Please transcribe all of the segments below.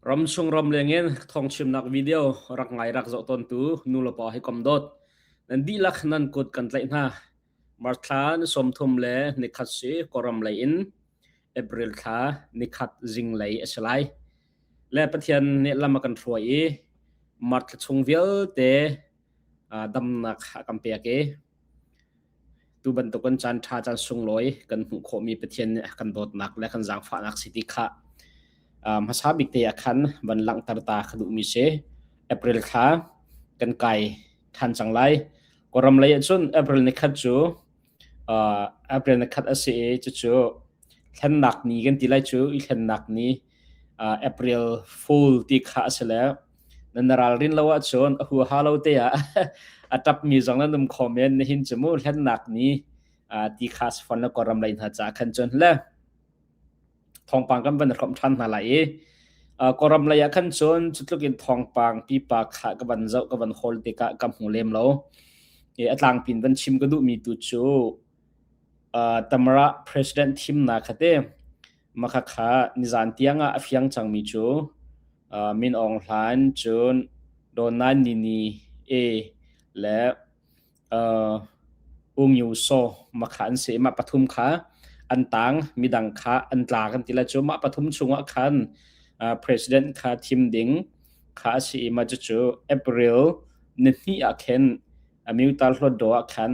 Ramchung ramleng in thawngchimnak video rak ngai rak zoh tawntu nulepa hi kom dawt. Nan dihlak nan kut kan tlaih hna. March thla ni 30 le nikhat si Kawlram lei in April thla nikhat zinglei a si lai. Le Pathian nih lam a kan hruai i March thla chung vialte damnak a kan pek i Tu bantukin caan ṭha caan sunglawi kan hmuh khawhmi Pathian nih a kan dawtnak le kan zaangfahnak si ti kha hmasa bik te ah khan van langhter ta ka duhmi si. April thla kan kai ṭhan cang lai. Kawlram lei ahcun April ni khat cu April ni khat a si i cucu thlennak ni kan ti lai cu i thlennak ni April Fool ti kha a si le nan ralrin lo ahcun a huaha lo te ah a ṭapmi zong nan um kho men nihin cu mu hlennak ni ti kha sifon le kawlram lei hna caah khan cun le thawngpang kan van hrawm ṭhan hna lai i kawlram lei ah khan cun cutluk in thawngpang pipa kha ka van zoh ka van hawl tikah ka hmu lem lo i a tlangpin van chim ka duhmi tu cu Tamara president thimnak kha te Makhakha nizan tiangah a fiang cangmi cu Min Aung Hlaing cun Daw Naing Nini E le U Ngyu Saw makha an si i mah pathum kha an tang midang kha an tla kan ti lai cu mah pathum chungah khan president kha thim ding kha a si i mah cucu April nihnih ah khin Amyutar Hluttaw ah khan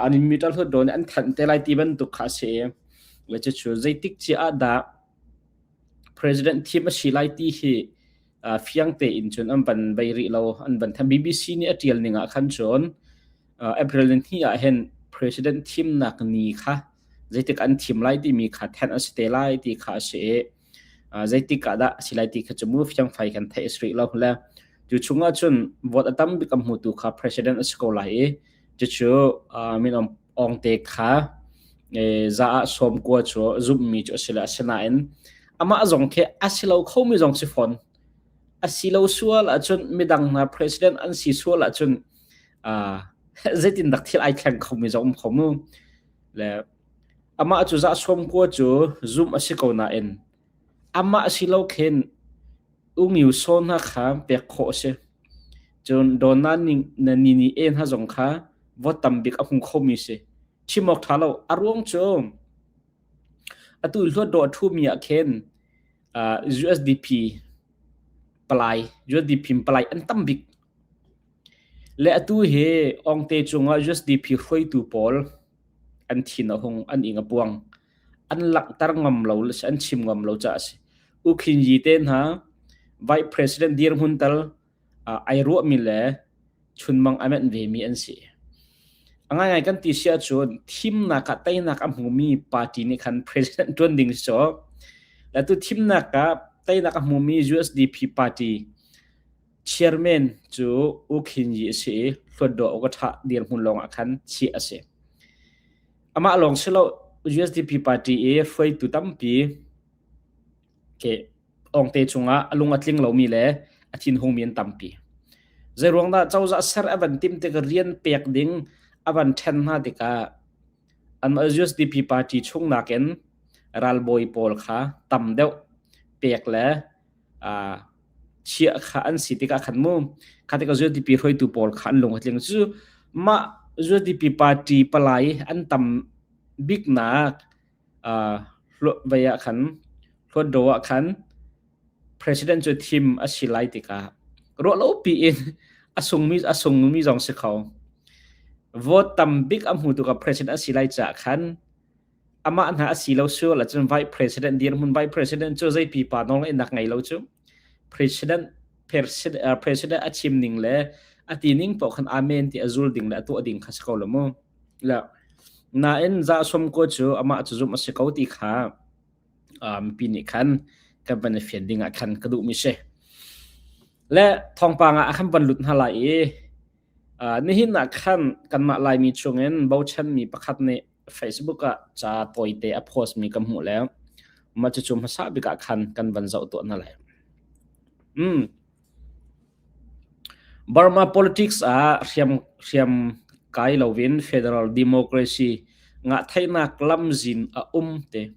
an Amyutar Hluttaw nih an thanh te lai ti bantuk kha a si i le cucu zeitik cia ah dah President thim a si lai ti hi fiang tein cun an van bei rih lo. An van than. BBC nih a ṭial ning ah khan cun April ni hnih ah hin President thimnak ni kha zeitik an thim lai timi kha thanh a si te lai ti kha a si i zeitik ah dah a si lai ti kha cu mu fiangfai kan theih a si rih lo. Le cu chungah cun vote a tam bik a hmutu kha President a si ko lai i cucu min Aung te kha za ah 90 cu zumhmi cu a si le asinain amah zong khi a si lo khomi zong si fawn. A si lo sual ahcun midang hna president an si sual ahcun zeitindak thil ai thleng khomi zong um kho mu. Le amah cu za 90 cu zumh a si ko nain amah si lo khin U Ngyu Saw hna kha pek khawh a si. Cun Donna na ni e hna zong kha vote tam bik a hmu khomi si. Chim awk ṭha lo. A ruang cu atu hluatdaw a ṭhumi ah khin USDP palai, USDP palai an tam bik. Le atu hi Ongte cungah USDP hruaitu pawl an thin a hung, an ing a puang. An langhter ngam lo le an chim ngam lo caah a si. U Khin Yi te hna Vice President dirhmun tal ai ruahmi le chunmang a menh vemi an si. A ngaingai kan ti si ahcun thimnak ah teinak a hmumi party nih khan president ṭuan ding si cu. Atu thimnak ah teinak a hmumi USDP party chairman cu U Khin Yi a si i Hluatdaw Ukaṭha dirhmun lawng ah khan chiah a si. Amah lawng si lo USDP party i hruaitu tampi ke Ongte cungah a lung a tling lomi le a thinhungmi an tampi. Zeiruang dah cozah ser a van timh tik rian pek ding a van ṭhen hna tikah an USDP party chung nakin ralbawi pawl kha tam deuh pek le chiah kha an si tikah khan mu kha tikah USDP hruaitu pawl kha an lung a tling cu mah USDP party palai an tam biknak vei ah khan Hluatdaw ah khan president cu thim a si lai tikah ruah lo piin a sungmi a sungmi zong si kho. Vote tam bik a hmutu ka president a si lai caah khan amah hna a si lo sual ahcun vice president dirhmun vice president cu zei pipa nawl ngeihnak ngei lo cu president president a chim ning le a ti ning paoh khan amen ti a zul ding le a tuah ding kha si ko lo mu. La nain za som ko cu amah cu zumh a si ko ti kha mipi nih khan kan van i fian ding ah khan ka duhmi si. Le thawngpang ah khan van lut hna lai i nihin ah khan kanmah Laimi chungin bochanmi pakhat nih Facebook ah ca tawite a post mi ka hmuh le mah cucu hmasa bik ah khan kan van zoh tuah hna lai. Mm. Burma politics ah hriam kai loin federal democracy ngah theihnak lamzin a um te.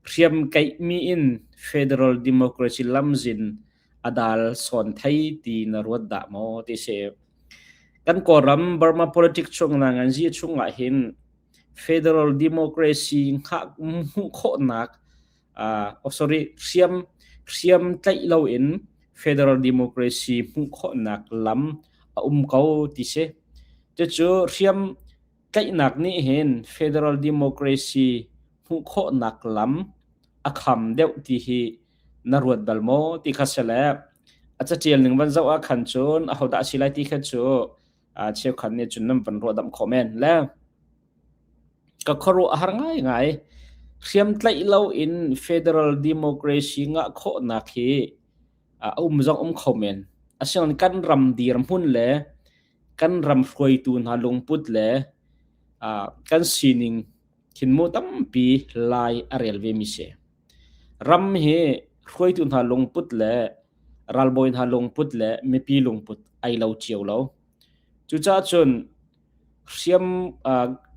Hriam kaihmi in federal democracy lamzin. a dal sawn thei ti na ruat dah maw ti si. Kan Kawlram Burma politics chung na ngan zi chung ah hin federal democracy hngah hmuh khawhnak oh sorry hriam hriam tlaih loin federal democracy hmuh khawhnak lam a um ko ti si. Cucu hriam tlaihnak nih hin federal democracy hmuh khawhnak lam a kham deuh ti hi na ruat bal maw ti kha si le a catial ning van zoh ah khan cun ahodah a si lai ti kha cu cheukhat nih cun nan van ruahdamh khawh men le ka khuaruah a har ngaingai. Hriamtlaih loin federal democracy ngah khawhnak hi a um zong um kho men. Asinain kan ram dirhmun le kan ram hruaitu hna lungput le kan sining thinmu tampi lai a rel ve mi si. Ram hi hruaitu hna lungput le ralbawi hna lungput le mipi lungput ai lo cio lo. Cucaah cun hriam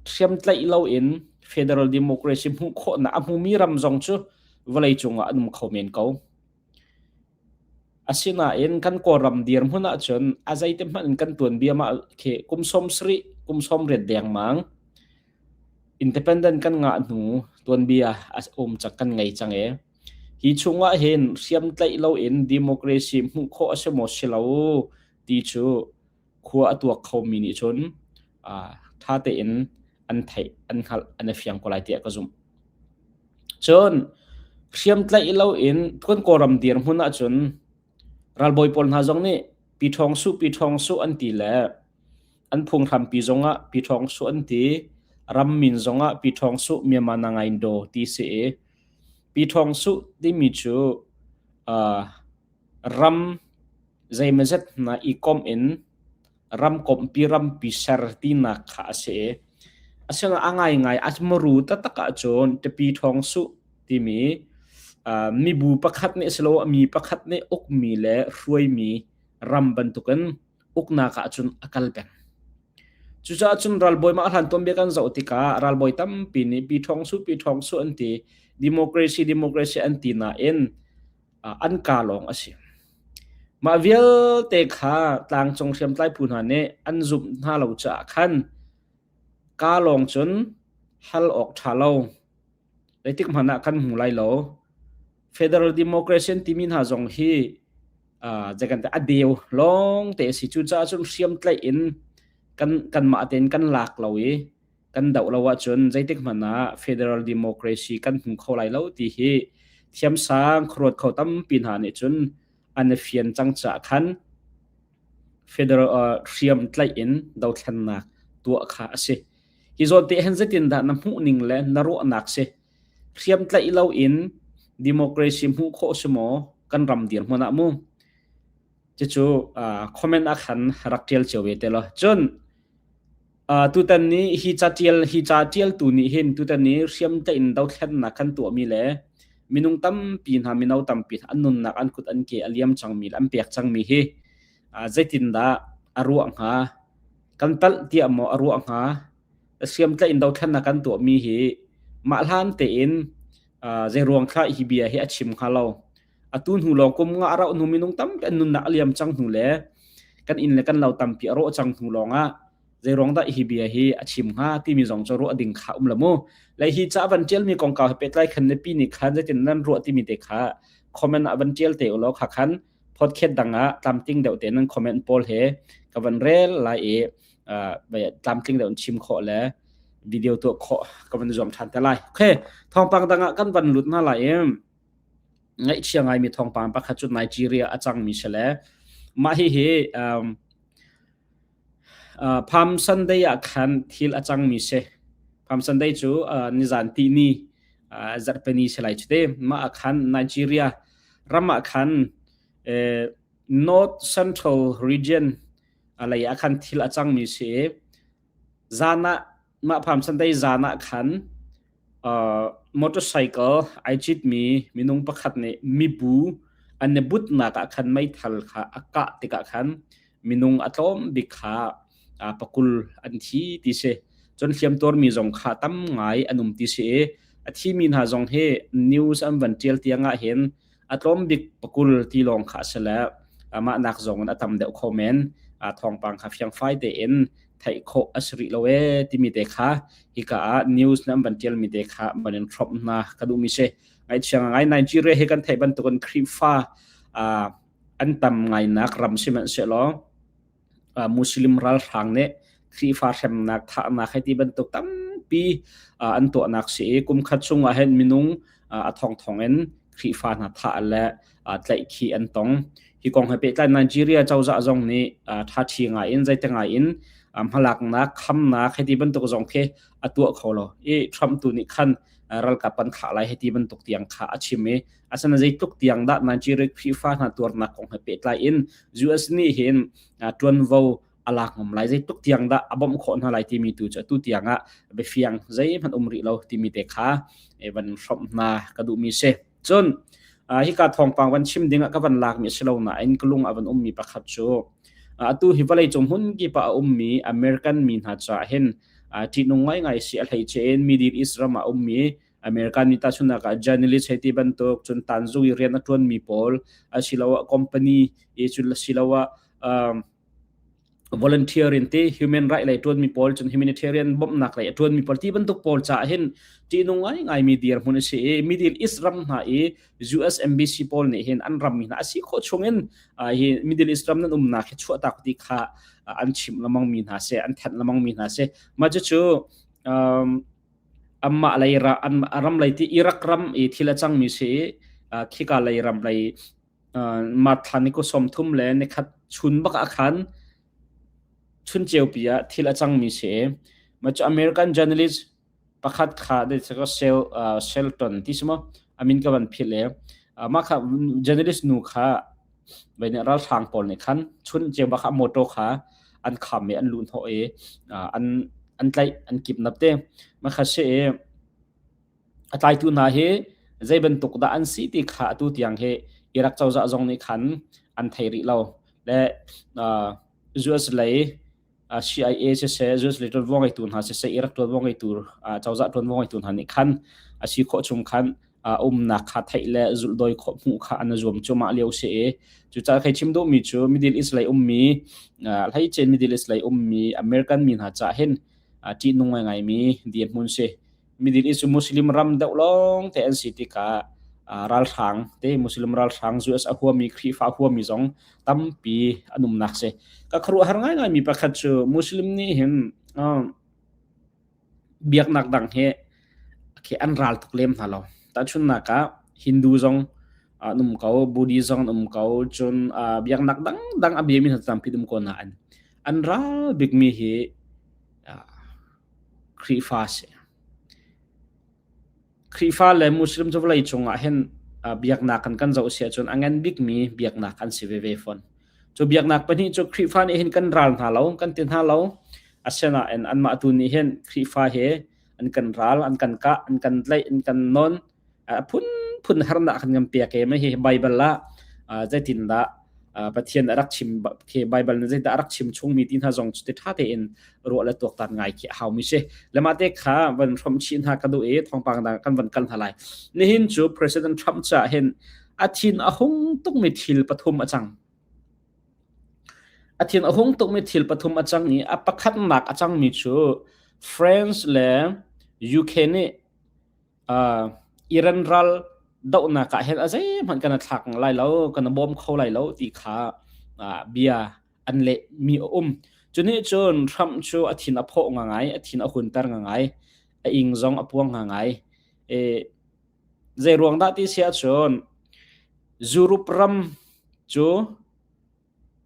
hriamtlaih loin federal democracy hmuh khawhnak a hmumi ram zong cu vawleicung ah an um kho men ko. Asinain kan Kawlram dirhmun ahcun a zeiti hmanh in kan tuanbia mah khi kum 70 kum 80 dengmang independent kan ngah hnu tuanbia a um cang kan ngei cang i hi chungah hin hriamtlaih loin democracy hmuh khawh a si maw si lo ti cu khua a tuak khomi nih cun ṭha tein an theih an hngalh an i fiang ko lai tiah ka zumh. Cun hriamtlaih loin kan Kawlram dirhmun ahcun ralbawi pawl hna zong nih pi ṭhawng suh pi ṭhawng suh an ti le an phunghrampi zongah pi ṭhawng suh an ti ram min zongah pi ṭhawng suh Myanmar Nangain-daw ti si i pi ṭhawng suh timi cu ram zeimawzat hna i komh in ramkomhpi rampi ser tinak kha a si i asinain a ngaingai a muru taktak ahcun Tipi Ṭhawng Suh timi mibu pakhat nih asiloah mi pakhat nih ukmi le hruaimi ram bantukin uknak ahcun a kal peng. Cucaah cun ralbawi mah hlan tuanbia kan zoh tikah ralbawi tampi nih Pi Ṭhawng Suh Pi Ṭhawng Suh an ti, democracy democracy an ti nain an kaa lawng a si. Mah vialte kha tlangcung hriamtlai phu hna nih an zumh hna lo caah khan kaa lawng cun hal awk ṭha lo. Zeitik hmanh ah kan hmu lai lo. Federal Democracy an timi hna zong hi zeikan a deu lawng te a si. Cucaah cun hriamtlaih in kan kanmah tein kan lak lo i kan doh lo ahcun zeitik hmanh ah federal democracy kan hmu kho lai lo ti hi thiamsang khuaruat kho tampi hna nih cun an i fian cang caah khan federal hriam tlaih in dothlennak tuah kha a si. Hi zawn te hin zeitin dah na hmuh ning le na ruahnak si? Hriam tlaih lo in democracy hmuh khawh si maw kan ram dirhmun ah mu? Cucu comment ah khan rak ṭial cio ve te law. Cun tutan ni hi ca ṭial hi ca ṭialtu nih hin tutan ni hriamtlaih in dothlennak kan tuahmi le minung tampi hna mino tampi an nunnak an kut an ke a liam cangmi le an pek cangmi hi zeitindah a ruah hnga kan palh tiah maw a ruah hnga hriamtlaih in dothlennak kan tuahmi hi mah hlan tein zeiruang thla hi bia hi a chim hnga lo atu hnu lawng kum nga a rauh hnu minung tampi an nunnak a liam cang hnu le kan inn le kan lo tampi a rawh cang hnu lawng ah zeiruang dah hi bia hi a chim hnga timi zong cu ruah ding kha um la mu le hi ca van tial mi kongkau he pehtlai khan ne pi nih khan zeitin nan ruah timi te kha comment ah van tial te ulaw kha khan podcast dang ah tlamtling deuh te nan comment pawl he ka van rel lai i tlamtling deuh in chim khawh le video tuah khawh ka van zuam than te lai okay thawngpang dang ah kan van lut hna lai i Ngaihchia ngaimi thawngpang pakhat cu Nigeria a cangmi si le mah hihi um, uh, Palm Sunday ah khan thil a cangmi si. Palm Sunday cu uh, nizan tihni uh, zarhpini si lai cu te. Mah ah khan Nigeria ram ah khan eh, North Central Region lei ah khan thil a cangmi si. Zan ah mah Palm Sunday zan ah khan Motorcycle ai citmi minung pakhat nih mibu an i butnak ah khan meithal kha a kah tikah khan minung a tlawm bik kha pakul an thi ti si. Cun hliamtuarmi zong kha tam ngai an um ti si i a thimi hna zong hi news an van ṭial tiang ah hin A tlawm bik pakul ti lawng kha a si le mah nak zong in a tam deuh kho men. Thawngpang kha fiangfai tein theih khawh a si rih lo ee timi te kha hika ah news nan van ṭialmi te kha van in hrawmh hna ka duhmi si. Ngaihchia ngai Nigeria hi kan theih bantukin Khrihfa an tam ngainak ram sihmanhsehlaw Muslim ralhrang nih Khrihfa hremnak thahnak hei ti bantuk tampi an tuahnak si i kum khat chung ah hin minung a thongthong in Khrihfa hna thah le tlaihkhih an tong. Hi kong he pehtlai Nigeria cozah zong nih ṭhaṭhi ngai in zeite ngai in hmalaknak khamnak hei ti bantuk zong khi a tuah kho lo. I Trump tu nih khan ralkap kan thah lai hei ti bantuk tiang kha a chim i asana zeitluk tiang dah Nigeria Khrihfa hna tuarnak kong he pehtlai in US nih hin ṭuanvo a lak ngam lai zeitluk tiang dah a bawmh khawh hna lai timi tu cu atu tiang ah biafiang zeihmanh um rih lo timi te kha van hrawmh hna ka duhmi si. Cun hika thawngpang van chim ding ah ka van lakmi a si lo nain ka lung a van ummi pakhat cu atu hi vawleicung hmun kip ah a ummi American mi hna caah hin ṭihnung ngaingai si a hleice in Middle East ram ah a ummi American mi tahchunhnak ah journalist hei ti bantuk cun tanzung i rian a ṭuanmi pawl asiloah company i cun asiloah um, volunteer in ti human right lei ṭuanmi pawl cun humanitarian bawmhnak lei a ṭuanmi pawl ti bantuk pawl caah hin ṭihnung ngaingaimi dirhmun a si i Middle East ram hna i US embassy pawl nih hin an rammi hna a si khawh chungin hi Middle East ram nan umnak hi chuahtak ti kha an chimh lengmang mi hna si an thanh lengmang mi hna si mah cucu um, Anmah lei ram lei ti Iraq ram i thil a cangmi si i khika lei ram lei Marth thla ni kul 30 le nikhat chun bak ah khan chun ceupi ah thil a cangmi si. Mah cu American journalist pakhat kha Shelton ti si maw a min ka van philh i mah kha journalist nu kha Vei nih ralhrang pawl nih khan chun ceu bak ah motor kha an kham i an luh hnawh i an an tlaih an kidnap te. Mah kha si i a tlaitu hna hi zei bantuk dah an si ti kha atu tiang hi Iraq cozah zong nih khan an thei rih lo. Le US lei CIA siseh, US lei ṭuanvo ngeitu hna siseh, Iraq ṭuanvo ngeitu cozah ṭuanvo ngeitu hna nih khan a si khawh chung khan umnak kha theih le zulhdawi khawh hmuh kha an zuam cuahmah lio si i cucaah kai chim duhmi cu Middle East lei ummi hleice Middle East lei ummi American mi hna caah hin ṭihnung ngaingaimi dirhmun si. Middle East cu Muslim ram deuh lawng te an si tikah ralhrang te Muslim ralhrang US a huami Khrihfa a huami zong tampi an umnak si. Ka khuaruahhar ngaingaimi pakhat cu Muslim nih hin biaknak dang hi khi an ral tuk lem hna lo. Tahchunhnak ah Hindu zong an um ko, Buddhist zong an um ko, cun biaknak dangdang a biami hna tampi um ko nain an ral bikmi hi Khrihfa a si. Khrihfa le Muslim cu vawleicung ah hin biaknak kan kan zoh si ahcun a ngan bikmi biaknak an si veve fawn. Cu biaknak pahnih cu Khrihfa nih hin kan ral hna lo, kan ti hna lo. Asinain anmah tu nih hin Khrihfa he an kan ral, an kan kah, an kan tlaih, an kan nawn, a phunphun harnak kan kan pek i hi Bible ah zeitindah Pathian a rak chim khi Bible nih zeidah a rak chim chungmi ti hna zong cu ti ṭha tein ruah le tuaktan ngai khi a haumi si. Le mah te kha van hrawm chih hna ka duh i thawngpang dang kan van kal hna lai. Nihin cu President Trump caah hin a thin a hung tukmi thil pathum a cang. A thin a hung tukmi thil pathum a cang i a pakhatnak a cangmi cu France le UK nih Iran ral dohnak ah hin a zeihmanh kan i thlak lai lo, kan i bawm kho lai lo ti kha bia an lehmi a um. Cu nih cun Trump cu a thin a phawh ngangai, a thin a hunter ngangai, a ing zong a puang ngangai. E, zei ruang dah ti si ahcun Europe ram cu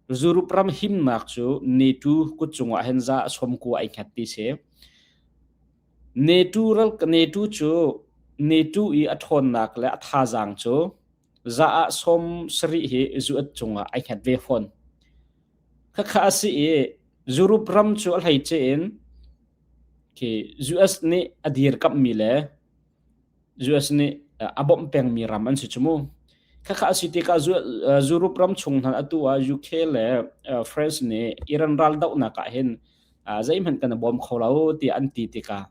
Europe ram himnak cu NATO kut cungah hin za a sawm kua ai hngat ti si. NATO ral NATO cu NATO i a ṭhawnnak le a thazaang cu za ah sawm sarih hi zuat cungah ai hngat ve fawn. Khakha a si i Europe ram cu a hleice in khi US nih a dirkamhmi le US nih a bawmh pengmi ram an si cu mu. Khakha a si tikah Europe ram chung hna atu ah UK le France nih Iran ral dohnak ah hin zeihmanh kan i bawm kho lo tiah an ti tikah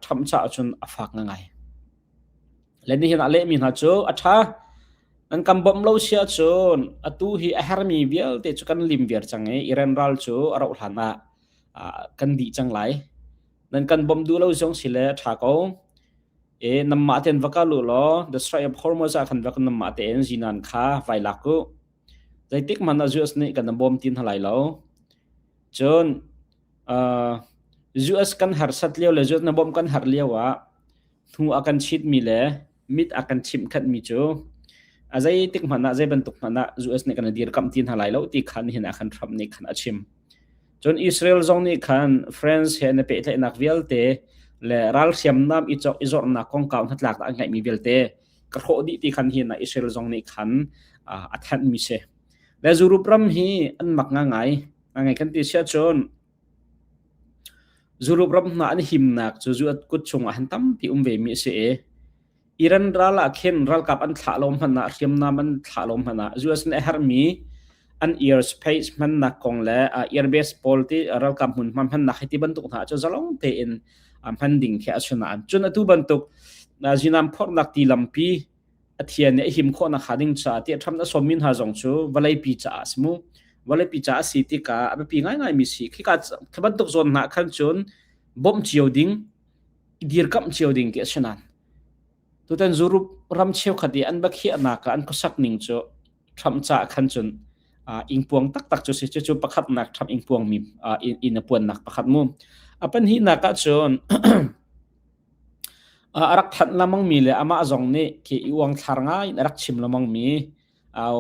Trump caah cun a fak ngai. Le nihin ah lehmi hna cu a ṭha. Nan kan bawmh lo si ahcun atu hi a hermi vialte cu kan lim viar cang i Iran ral cu a rauh hlan ah kan dih cang lai. Nan kan bawmh duh lo zong si le a ṭha ko. E nanmah tein va kal u law the Strait of Hormuz ah khan va nanmah tein zinan kha vai lak u. Zeitik hmanh ah US nih kan bawm ti hna lai lo. Cun US kan harsat lio le US na bawmh kan har lio ah hnu a kan chitmi le mit a kan chimh khatmi cu a zeitik hmanh ah zei bantuk hmanh ah US nih kan dirkamh ti hna lai lo ti khan hin ah khan Trump nih khan a chim. Cun Israel zong nih khan France he na pehtlaihnak vialte le ral hriamnam i cawk i zornak kongkau hnatlak an ngeihmi vialte ka hrawh dih ti khan hin ah Israel zong nih khan a thanhmi si. Le Europe ram hi an mak ngai ngai kan ti sia cun Europe ram hna an himnak cu zu kut chungah han tampi um ve mi a si i Iran ral ah khin ralkap an thlah lo hmanh ah hriamnam an thlah lo hmanh ah US nih a herhmi an airspace hmannak kong le airbase pawl ti ralkap hmunhma hmannak hi ti bantuk hna cu zalong tein hman ding khi a si nain cun atu bantuk zinam phorhnak ti lampi a thian i a him khawhnak hnga ding caah tiah Trump a sawmmi hna zong cu vawleipi caah a si mu. Vawleipi caah a si tikah a biapi ngaingai mi si. Khika khi bantuk zawn hna khan cun bawmh cio ding, i dirkamh cio ding ti a si nain. Tutan Europe ram cheukhat i an va khiahnak ah an khuasak ning cu Trump caah khan cun ingpuang taktak cu si. Cucu pakhatnak Trump ingpuang mi in a puannak pakhat mu. A pahnihnak ah cun A rak thanh lengmangmi le amah zong nih khi i uangthlar ngai in a rak chim lengmangmi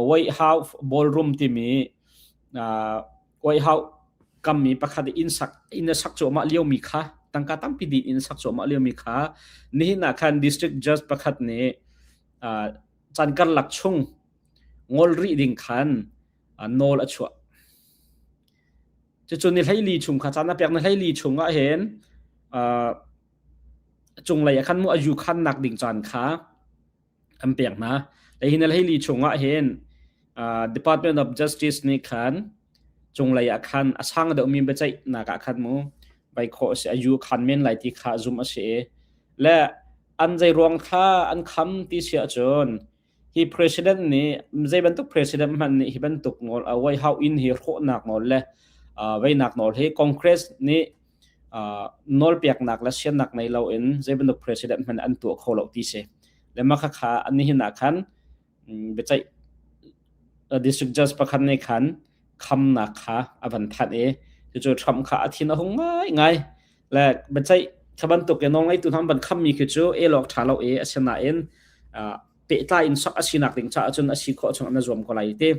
White House ballroom timi White House kammi pakhat i inn sak inn a sak cuahmah liomi kha tangka tampi dih in sak cuahmah liomi kha nihin ah khan district judge pakhat nih caan karlak chung ngol rih ding khan nawl a chuah. Cucu ni 14 chung kha caan a pek ni 14 chung ah hin cunglei ah khan mu a yu khannak ding caan kha an pek hna. Le hi ni 14 chung ah hin Department of Justice nih khan cunglei ah khan a sang deuhmi biaceihnak ah khan mu vai khawh a si a yu khan men lai ti kha zum a si i le an zei ruang kha an kham ti si ahcun Hi president nih zei bantuk president hmanh nih hi bantuk nawl White House inn hi hrawhnak nawl le veinak nawl hi Congress nih nawlpeknak le siannak nei loin zei bantuk president hmanh an tuah kho lo ti si. Le mah khakha nihin ah khan biaceih district judge pakhat nih khan khamnak kha a van thanh i cucu Trump kha a thin a hung ngaingai. Le biaceih kha bantuk in nawlngeitu hna an van khammi khi cu elawk ṭha lo i asinain pehtlai in sok a sinak ding caah cun a si khawh chung an zuam ko lai ti.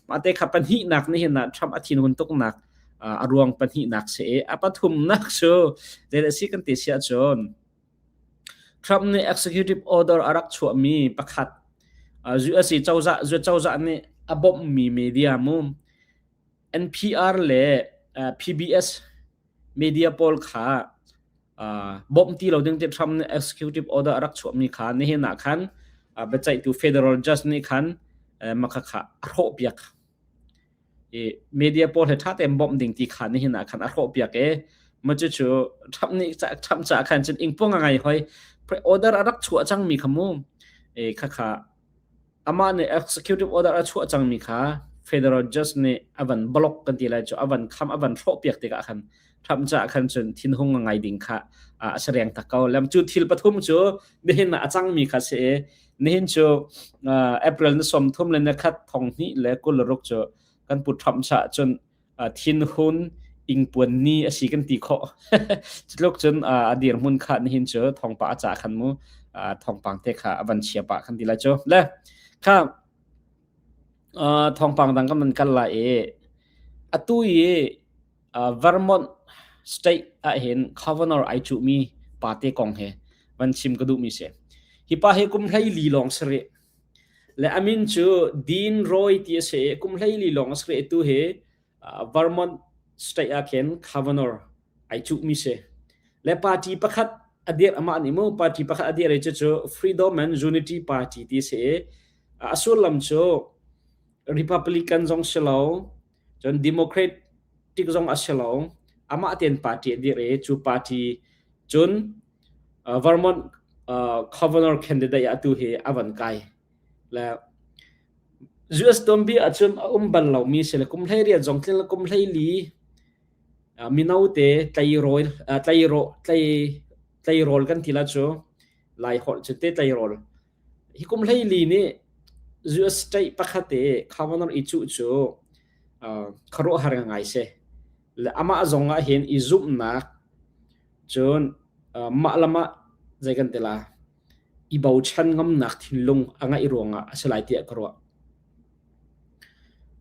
Mah te kha pahnihnak nihin ah Trump a thinhun tuknak a ruang pahnihnak si i a pathumnak cu zei a si kan ti si ahcun Trump nih executive order a rak chuahmi pakhat US cozah cozah nih a bawmhmi media mu NPR le PBS media pawl kha bawmh ti lo ding ti Trump nih executive order a rak chuahmi kha nihin ah khan biaceihtu federal judge nih khan makha kha a hrawhpiak. I media pawl he ṭha tein bawmh ding ti kha nihin ah khan a hrawhpiak i ma cucu Trump nih Trump caah khan cun ingpuang a ngai hoi. Order a rak chuah cangmi kha mu. E khakha Amah nih executive order a chuah cangmi kha federal judge nih a van block kan ti lai cu a van kham a van hrawhpiak tikah khan Trump caah khan cun thinhung a ngai ding kha a si reng tak ko. Lam cu thil pathum cu nihin ah a cangmi kha si i nihin cu April ni 30 le ni khat thong hnih le 26 cu kan pu Trump caah cun thinhun ingpuan ni a si kan ti khawh. Cutluk cun a dirhmun kha nihin cu thawngpa a ca khan mu thawngpang te kha a van chia pah kan ti lai cu. Le kha thawngpang dang kan van kal lai i atu i Vermont state ah hin governor ai cuhmi pa te kong he van chim ka duhmi si. Hi pa hi kum 14 lawng si rih. Le a min cu Dean Roy ti a si i kum 14 lawng a si rih. Tu hi Vermont state ah khin governor ai cuhmi si. Le party pakhat a dir amah nih mu party pakhat a dir i cucu Freedom and Unity Party ti a si i a sullam cu Republican zong si lo cun Democratic zong a si lo amah tein party a dir i cu party cun Vermont governor candidate ah atu hi a van kai. Le. US tuanbia ahcun a um bal lomi si le kum 18 zong tlin le kum 14 mino te tleirawl tleirawl kan ti la cu Lai holh cu te tleirawl. Hi kum 14 nih US state pakhat i governor i cuh cu khuaruahhar ngai si. Le amah zong ah hin i zumhnak cun mah le mah zei kan ti la i bochan ngamnak thinlung a ngeih ruangah a si lai tiah ka ruah.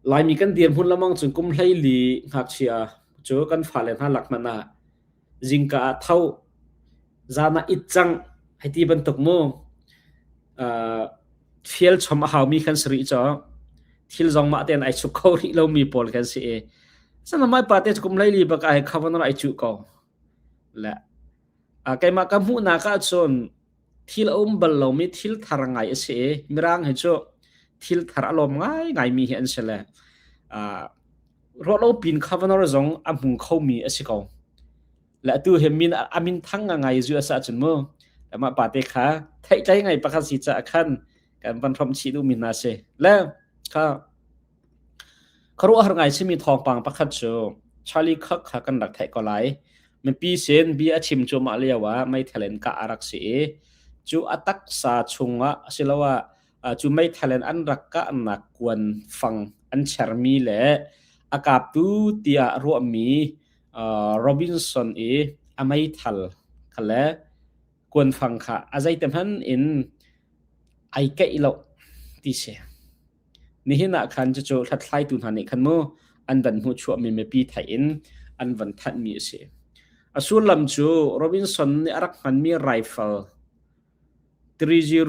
Laimi kan dirhmun lamang cun kum 14 ngakchia cu kan fale hna lak hmanh ah zingka ah tho zan ah it cang hei ti bantuk mu fial chom a haumi kan si rih caw thil zong mah tein ai chuk kho rih lomi pawl kan si i sana mai pa te kum 14 bak ai khavan ai chu ko le keimah ka hmuhnak ah cun thil a um bal lomi thil thar ngai a si i mirang hi cu thil thar a lawm ngai ngaimi hi an si le ruahlo pin governor zong a hmu khomi a si ko. Le atu hi min a min thang ngai US ahcun mu amah pa te kha theihtlei ngai pakhat si caah khan kan van hrom chih duhmi hna si. Le kha Khuaruahhar ngai simi thawngpang pakhat cu Charlie Kirk kha kan rak theih ko lai. Mipi sin bia a chim cuahmah lio ah meithal in kah a rak si i cu a taksa chungah asiloah cu meithal in an rak kahnak kuan fang an chermi le a kaptu tiah ruahmi Robinson i a meithal kha le kuanfang kha a zeite hmanh in ai keih lo ti si. Nihin ah khan cucu hlathlaitu hna nih khan mu an van hmuhchuahmi mipi theih in an van thanhmi a si. A sullam cu Robinson nih a rak hmanmi rifle 30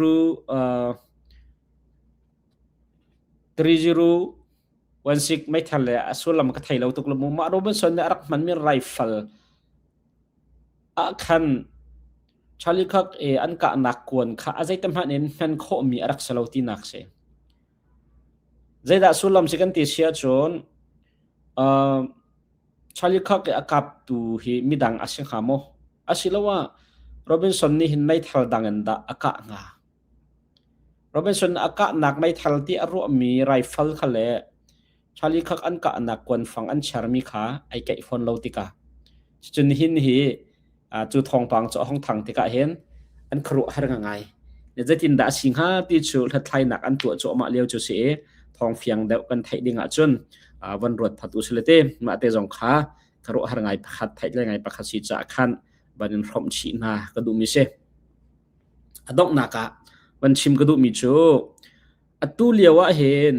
uh, 3016 meithal le a sullam ka thei lo tuk lo mu. Mah Robinson nih a rak hmanmi rifle ah khan Charlie Kirk i an kahnak kuan kha a zeitem hmanh in hman khawhmi a rak si lo tinak si. Zeidah sullam si kan ti si ahcun uh, Charlie Kirk i a kaptu hi midang a si hnga maw? Asiloah Robinson nih hin meithal dang in dah a kah hnga? Robinson a kahnak meithal ti a ruahmi rifle kha le Charlie Kirk an kahnak kuanfang an chermi kha ai keih fawn lo tikah cun hin hi cu thawngpang cu a hong thang tikah hin an khuaruah har ngai. Zeitin dah a si hnga ti cu hlathlainak an tuah cuahmah lio cu si i thawng fiang deuh kan theih ding ahcun van ruat phat u sile te mah te zong kha khuaruah har ngai pakhat theih le ngai pakhat si caah khan van in hrawmh chih hna ka duhmi si. A donghnak ah van chim ka duhmi cu Atu lio ah hin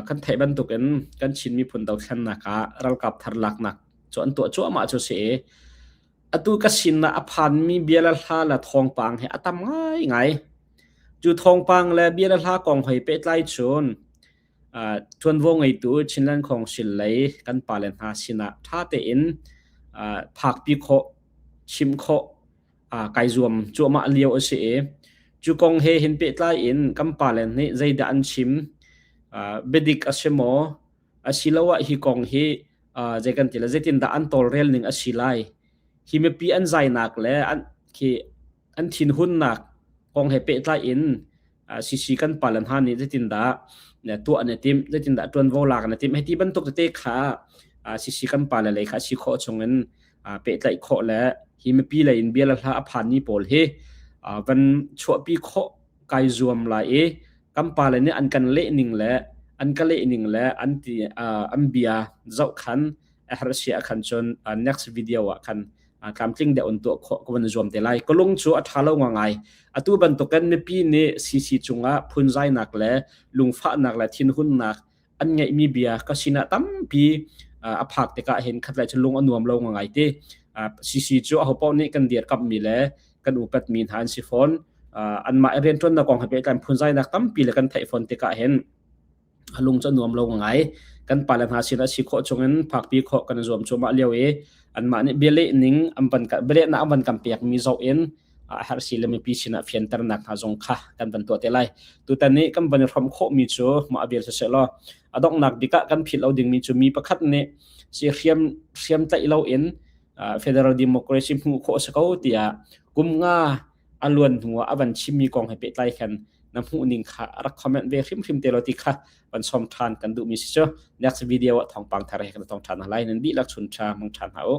kan theih bantukin kan Chin miphun dothlennak ah ralkap thar laknak cu an tuah cuahmah cu si i atu ka sin ah a phanmi bia le hla le thawngpang hi a tam ngaingai. Cu thawngpang le bia le hla kong hoi pehtlai cun ṭuanvo ngeitu Chinland Council lei kan pale hna sinah ṭha tein phakpi khawh, chimh khawh kai zuam cuahmah lio a si i cu kong he hin pehtlai in kan pale nih zeidah an chim biadik a si maw asiloah hi kong hi zei kan ti le zeitindah an tawlrel ning a si lai hi mipi an zainak le an khi an thinhunnak kong he pehtlai in CC kan pale hna nih zeitindah tuah an i timh zeitindah ṭuanvo lak an i timh hei ti bantuk tete kha CC kan pale lei kha si khawh chungin pehtlaih khawh le hi mipi lei in bia le hla a phanmi pawl hi van chuahpi khawh kai zuam lai i kan pale nih an kan leh ning le an ka leh ning le an ti an bia zoh khan a herh si ah khan cun next video ah khan tlamtling deuh in tuah khawh ka van zuam te lai. Ka lung cu a ṭha lo ngai. Atu bantukin mipi nih CC cungah phunzainak le lungfahnak le thinhunnak an ngeihmi bia ka sinah tampi a phak tikah hin khatlei cu lung a nuam lo ngai ti. CC cu ahopaoh nih kan dirkamhmi le kan upatmi hna an si fawn. Anmah rianṭuannak kong he pehtlai phunzainak tampi le kan theih fawn tikah hin a lung cu a nuam lo ngai. Kan pale hna sinah si khawh chungin phakpi khawh kan i zuam cuahmah lio i anmah nih bialeh ning an van bialehnak an van kan pekmi zoh in a herh si le mipi sinah fianternak hna zong kha kan van tuah te lai. Tutan nih kan van i hrawm khawhmi cu mah a vial siseh law a donghnak bik ah kan philh lo dingmi cu mi pakhat nih si hriam hriam tlaih loin federal democracy hmuh khawh a si ko tiah kum nga a luan hnu ah a van chimmi kong he pehtlai khan. Na hmuh ning kha rak comment ve hrimhrim te law ti kha van som ṭhan kan duhmi si cu. Next video ah thawngpang thar he kan thawng ṭhan hna lai. Nan dihlak chun ṭha mang ṭhan hna u.